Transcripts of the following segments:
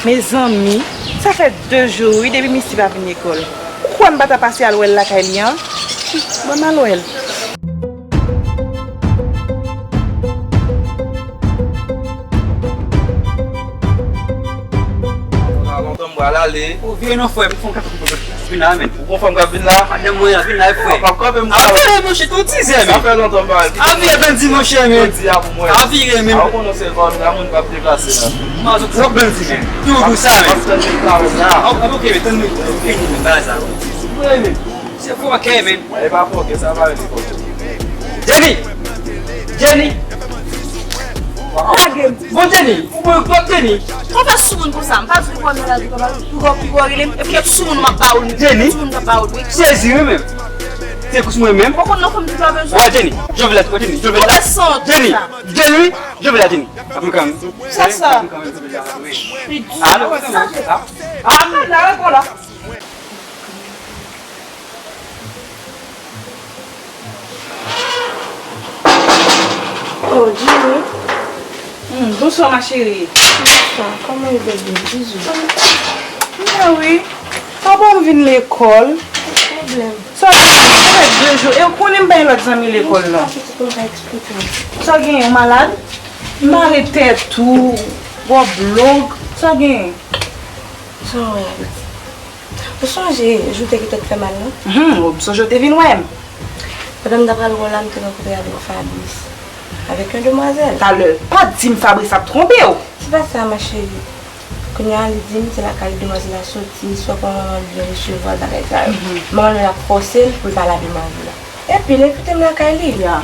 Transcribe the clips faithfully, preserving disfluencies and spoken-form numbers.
Mezanmi, sa fè de jou wi depi Misty pa vin lekòl. Ou kwè m pa ta pase al wè l lakay li an? Bon, m al wè l. Lontan m pral ale. Ou vire non frè m, fè yon kafè pou mwen. Vin la, men. Ou gon fanm k ap vin la? Madanm mwen an vin la, frè. Ou p ap kanpe m. A vire, monchè, tou tizè, men. Sa fè lontan m pa wè l. A vire, bandi, monchè, men. Jodi a pou mwen. A vire, men. A, ou konnen se vòlè la, moun p ap deplase la. Mwen, tou twòp bandi, men. Tou dou sa, men. M ap tann nèg la, men, la. A, ok, men, tann nèg la. Ba sa. Vire, men. Se fòkè, men. E pa fòkè, sa pa rele fòkè. Jenny! Jenny! Lage m. Bon, Jenny! Ou bon, bon, Jenny! Ou fè soumoun konsa, m pa di w pou w nan lari, pou w, pou w rele m, epi lòt soumoun m ap ba w l, Jenny? Soumoun m ap ba w l, wi. Sezi, wi, menm. Se kous mwen menm. Ou konn nan fanm ki pa bezwen. Wè, Jenny! Je veux la, Jenny! Je veux la! Jenny! Jenny! Je veux la, Jenny! Apre kanmenm. Sa, sa. Alo? Sa, sa. Ah, la, la, la. Oh, Jimmy. Hmm, bonsoir, ma chérie. Bonsoir, kòman w ye, bebe? Bizou. Mwen wi. Pa bon m vin lekòl. Pwoblèm. Sa w gen? Sa fè de jou. E w konnen m pa gen lòt zanmi lekòl, non. Sa w gen? Ou malad? M mare tèt ou. Wòb long. Sa w gen? Sa w wè? Ou sonje jou te kite t fè mal lan? Hum, ou sonje w te vin wè m? Pandan m t ap pral wè w la, m te rankontre avèk Fabrice, avèk yon demwazèl. Talè, pa di m Fabrice ap twonpe w! Se pa sa, ma chérie. Kounye a, li di m se lakay demwazèl la soti, swa pou manman l vin resevwa l, bagay sa yo. Mhm. Manman l ap fòse l pou l pale ak demwazèl la. Epi, l envite m lakay li. Ya.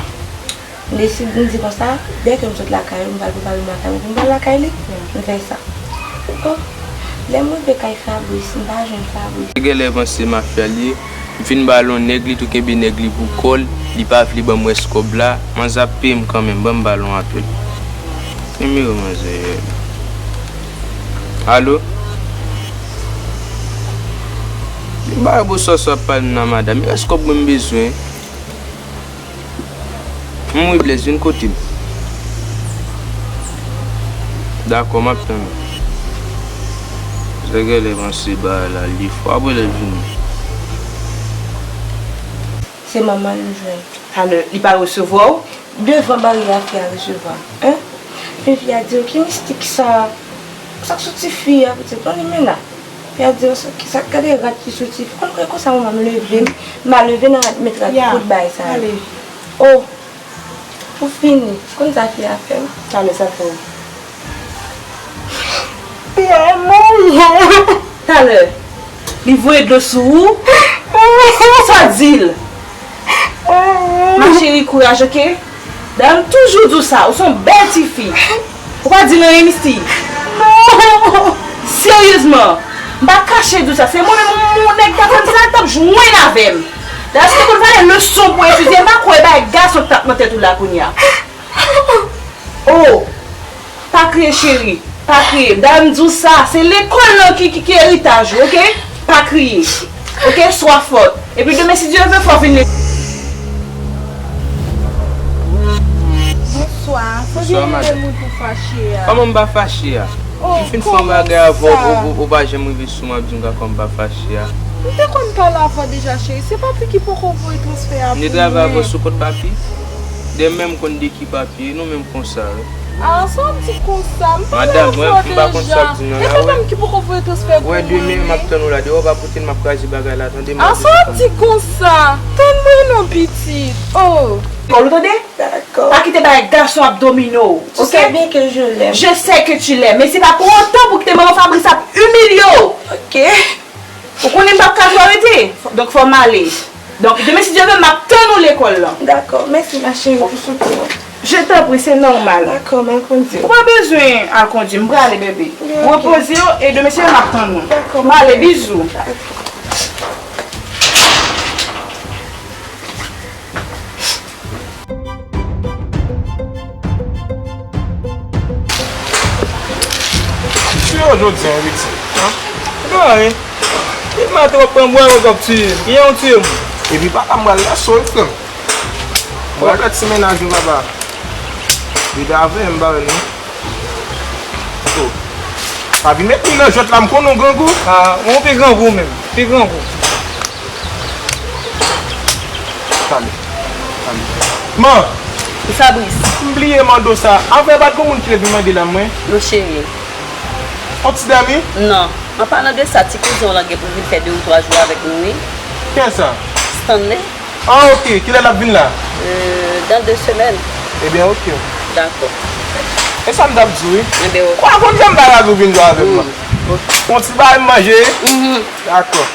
M deside, m di konsa, dèke m sot lakay ou, m pral prepare m lakay mwen pou m pral lakay li. M fè sa. Oh, lè m rive kay Fabrice, m pa jwenn Fabrice. Genlè panse mafya l ye. M fin ba l yon nèg, li tou kenbe nèg li pou kò l, li pa vle ban m rès kòb la. Manzè ap peye m kanmenm, ban m ba l yon apèl. Nimewo manzè ye. Alo? Ki bagay bosòs w ap pale m nan, madanm? Rès kòb mwen m bezwen. Humm, wi, Blaise, vin kote m. Dakò, m ap tann ou. Zè genlè panse bagay la li fò. Apre lè l vini. Se manman l m jwenn. Talè, li pa resevwa w? Devan baryè a, fi a resevwa m. Hein? Epi fi a di, "Ki mistik sa? Sa k sou tifi a, pitit?" Yon limena. Fi a di, "Sa, ki sa, gade rad ki sou tifi." Konn kè konsa, manman m leve m, m a leve nan rad, met rad, ya, fout bagay sa yo. Ale. Oh! Pou fini, konn sa fi a fè m? Talè sa fè w? Fi a mouri. Talè, li voye dlo sou ou? Sa w di l? Ma chérie, kouraj, ok? Dayè, m toujou di w sa, ou se yon bèl tifi. Ou pa di l anyen, Misty? Non! Seryezman, m pa kache di w sa. Se mwen menm, yon nèg ta konn sa, l t ap jwenn avè m. Dayè, si w te konn valè leson pou etidye, m pa kwè bagay gason k t ap nan tèt ou la kounye a. Oh! Pa kriye, cheri. Pa kriye. Dayè, m di w sa, se lekòl lan ki, ki, ki eritaj ou, ok? Pa kriye. Ok, swa fòt. Epi demen, si Dye vle, fò w vin lekòl. Bonswa. Sa gen moun pou fache a? Kòman m pa fache a? Oh, m fin fè yon bagay avè w, ou, ou, ou pa janm rive sou mwen, ap di m kòman m pa fache a. M te konn pale avè w deja, cheri. Se papi ki poko voye transfè a pou mwen. M te travay avè w sou kont papi. Demen m konn de ki papi. Pi nou menm konsa, wi. Ah, sa w di konsa? M pale avè w deja. Madanm, mwen, m pa konn sa w ap di non la, wi. E madanm ki poko voye transfè pou mwen, wi. Wè, demen, m ap tann ou la deyò, pa pote l, m ap kraze bagay la, tande, madanm. Ah, sa w ap di konsa? Tann mwen non, pitit. Oh. Lekòl, ou tande? Dakò. Pa kite bagay gason ap domine w, ok? Tu sais bien que je l'aime. Je sais que tu l'aimes, men se pa pou otan pou kite manman Fabrice ap imilye w. Ok. Ou konnen m p ap ka twò rete, donk fò m ale. Donk, demen, si Dye vle, m ap tann ou lekòl lan. Dakò, mèsi, ma chérie, pou soutyen an. Je t'en prie, se nòmal. Dakò, m al kondui. Ou pa bezwen al kondui, m prale, bebe. Repoze w, e demen, si Dye vle, m ap tann ou. Dakò, m ale, bizou. Dakò. Tiye w jodi a, wi, pitit. Hein? E pa anyen. Depi maten w ap pran bwa, w ap tiye m. Yè w tiye m. Epi papa m pral lèse w, wi, frè m. Mwen pral fè ti mennaj wi, papa. Depi avè m, m pa wè l, non. Oh. Pa vin met li nan jwèt la, m konnen w grangou. Ah, ou pi grangou menm. Pi grangou. Tande. Tande. Man! Fabrice. M bliye mande w sa. Avè pa t gon moun ki te vin mande la, mwen? Non, cheri. On ti dèmi? Non. An palan de sa, ti kouzen w lan gen pou vin fè de ou twa jou avèk nou, wi. Kiyès sa? Stanley. Ah, ok. Kilè l ap vin la? Euh, dans deux semaines. Ebyen, ok. Dakò. E sa m t ap di w, wi. Ebyen, ok. Kwa konn jan m ta ravi w vin jwe avè m lan. Mm, ok. On ti bagay m manje, wi. Mhm. Dakò.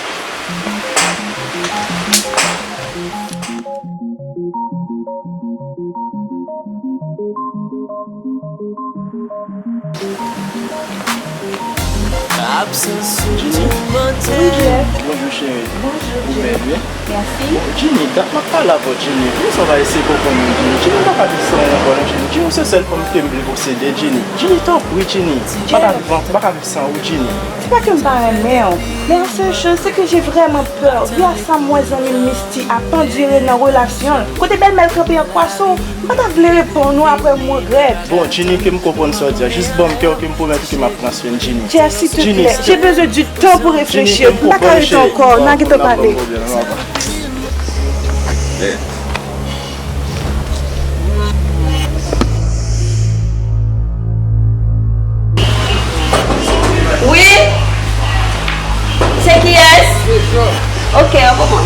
Absans ou Jenny? Wi, Jeff. Bonjou, cheri. Bonjou, Jeff. Ou bèl, wi. Mèsi. Bon, Jenny, dat m ap pale avè w, Jenny. Poukisa w pa eseye konprann mwen, Jenny? Jenny, m pa ka viv san ou ankò, non, Jenny. Jenny, ou se sèl fanm ke m vle posede, Jenny. Jenny, tanpri, Jenny. M pa ka viv, m pa ka viv san ou, Jenny. Se pa ke m pa renmen w, men la sèl choz, se ke j'ai vraiment peur. Via sa, m wè zanmi m Misty ap andire nan relasyon l. Kote bèlmè l kanpe an kwaso, m pa ta vle reponn ou, apre m regrèt. Bon, Jenny, ke m konprann sa w di a. Jis ban m kè w, ke m pwomèt ou ke m ap transfè n, Jenny. Jeff, s'il te plaît, j'ai besoin du temps pour réfléchir. M pa ka rete ankò, n a gentan pale. Wi? Se kiyès? Ok, an kòman?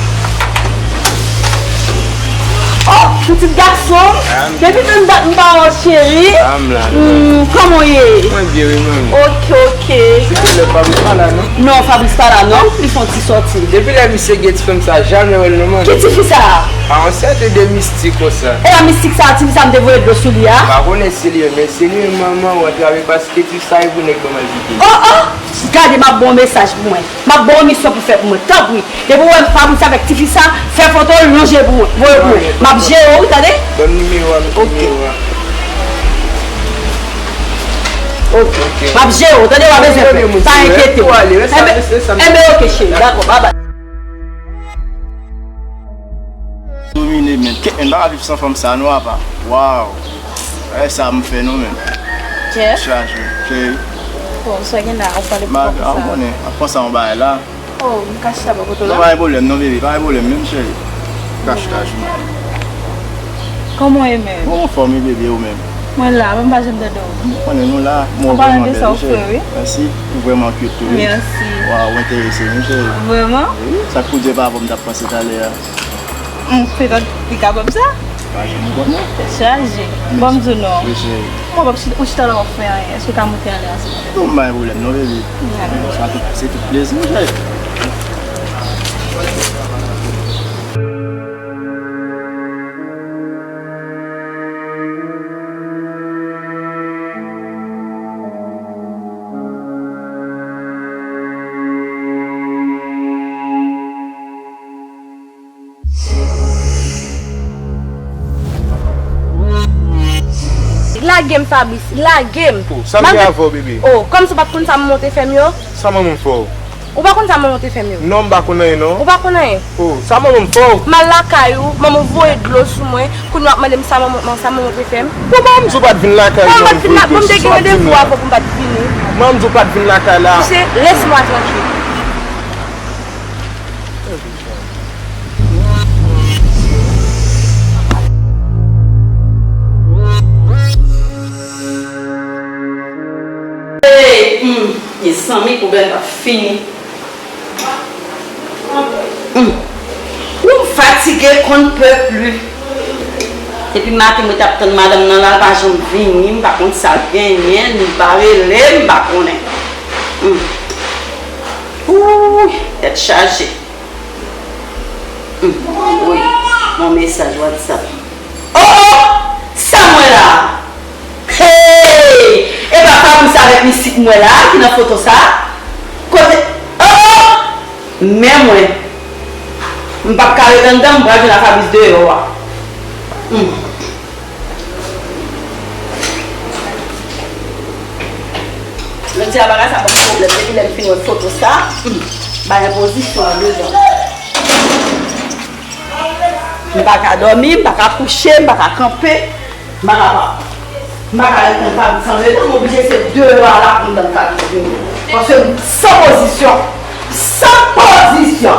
Oh, pitit gason m. Depi menm dat m pa wè w, cheri. Ah, m la, m la. Hmm, kòman w ye? Mwen byen, wi, manmi. Ok, ok. Depi lè Fabrice pa la, non? Non, Fabrice pa la, non. Li fè yon ti sòti. Depi lè misye gen ti fanm sa, jamè wè l, non, manmi. Ki tifi sa a? A, yon sèten de Misty konsa. E pa Misty sa a, tifi sa a m te voye dlo sou li a? M pa konnen si li menm, men si li menm, manman, ou antrave paske tifi sa a e pou nèg ban m al kite. Oh, oh! Gade, m ap ba w mesaj pou mwen. M ap ba w misyon pou fè pou mwen. Tanpri, depi w wè Fabrice avèk tifi sa, fè foto l, lonje l pou mwen, voye l pou mwen. M ap jere w, wi, tande? Ban m nimewo a, nimewo a. Ok. M ap jere w, tande, w pa bezwen pè. Pa enkyete w. Enben, enben, ok, cheri. Dakò, babay. Domine, men. Kèt, men, m pa ka viv san fanm sa, non, apa. Waw. E sa m fè, non, men. Jeff? Chaje, cheri. Bon, sa gen la, ap pale pou fanm sa. M konnen, ap panse a yon bagay la. Oh, m ka chita bò kote w la? Non, pa gen pwoblèm, non, baby, pa gen pwoblèm, menm, cheri. Ka chita, chita. Kòman w ye menm? Mwen anfòm, wi, baby, e ou menm? Mwen la, mwen pa janm tande w. Mwen konnen nou la, mwen vrèman bèl, wi, cheri. Mèsi, ou vrèman cute tou, wi. Mèsi. Waw, ou enterese m, wi, cheri. Vrèman? Wi, sa k pou di pa bon, m t ap panse talè a. Hmm, petèt li ka ban m sa? Pa janm konnen. Tèt chaje. Bon, m di w non. Wi, cheri. Mwen p ap chita, ou chita la w ap fè anyen. Èske w ka moute ale ansanm avè m? Non, pa gen pwoblèm non, baby. Dakò. Sa tout, se tout plezi, cheri. Lage m, Fabrice, lage m. Oh, sa m gen avè w, bebe? Oh, kòmsi w pa t konn sa manman w te fè m yo? Sa manman m fè w? Ou pa konn sa manman w te fè m yo? Non, m pa konn anyen, non. Ou pa konn anyen? Oh, sa manman m fè w? M al lakay ou, manman w voye dlo sou mwen, kounye w ap mande m sa manman, sa manman w te fè m? Bon, manman m di w pa t vin lakay, non, m voye dlo sou mwen. Bon, m te gen randevou avè w pou m pa t vini. Manman m di w pa t vin lakay la. Tu sais, laisse-moi tranquille. Hey, hmm, mezanmi, pwoblèm pa fini. Hmm. Ou m fatige konn pèp li. Depi maten, mwen t ap tann madanm nan la, l pa janm vini, m pa konn sa l genyen, li pa rele m, m pa konnen. Hmm. Ooh, tèt chaje. Hmm, wi, yon mesaj WhatsApp. Oh, oh! Sa m wè la a? Hey! E pa Fabrice avèk Mistik m wè la a ki nan foto sa a? Kote? Oh, oh! Men mwen. M p ap ka ret anndan, m pral jwenn ak Fabrice deyò a. Hmm. Jodi a bagay sa ban m pwoblèm. Depi lè m fin wè foto sa, hmm, bay enpozisyon an dedan. M pa ka dòmi, m pa ka kouche, m pa ka kanpe, m pa ka, m pa ka ret nan kab san letan, m oblije se deyò a la pou m nan kab deyò. Paske m san pozisyon. San pozisyon.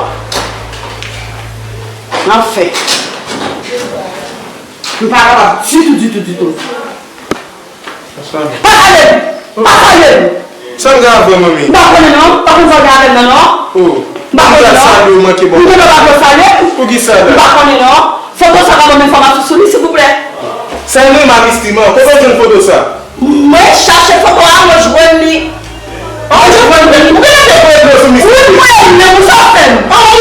Anfen. M pa kapab ditou, ditou, ditou. Pa salye m! Pa salye m! Sa m gen avè w, manmi? M pa konnen non. Pa konn sa w gen avè m nan non. Oh. M pa konnen non. Salye w manke bon. M konnen w pa dwe salye m. Poukisa la? M pa konnen non. Foto sa ka ban m enfòmasyon sou li, silvouplè? Sa e mwen, Maristima. Kote w jwenn foto sa? Mwen chache foto a, mwen jwenn li. An, ou jwenn li? Ou genlè te voye dlo sou misye? Wi, m voye dlo, pou sa w fè m? An,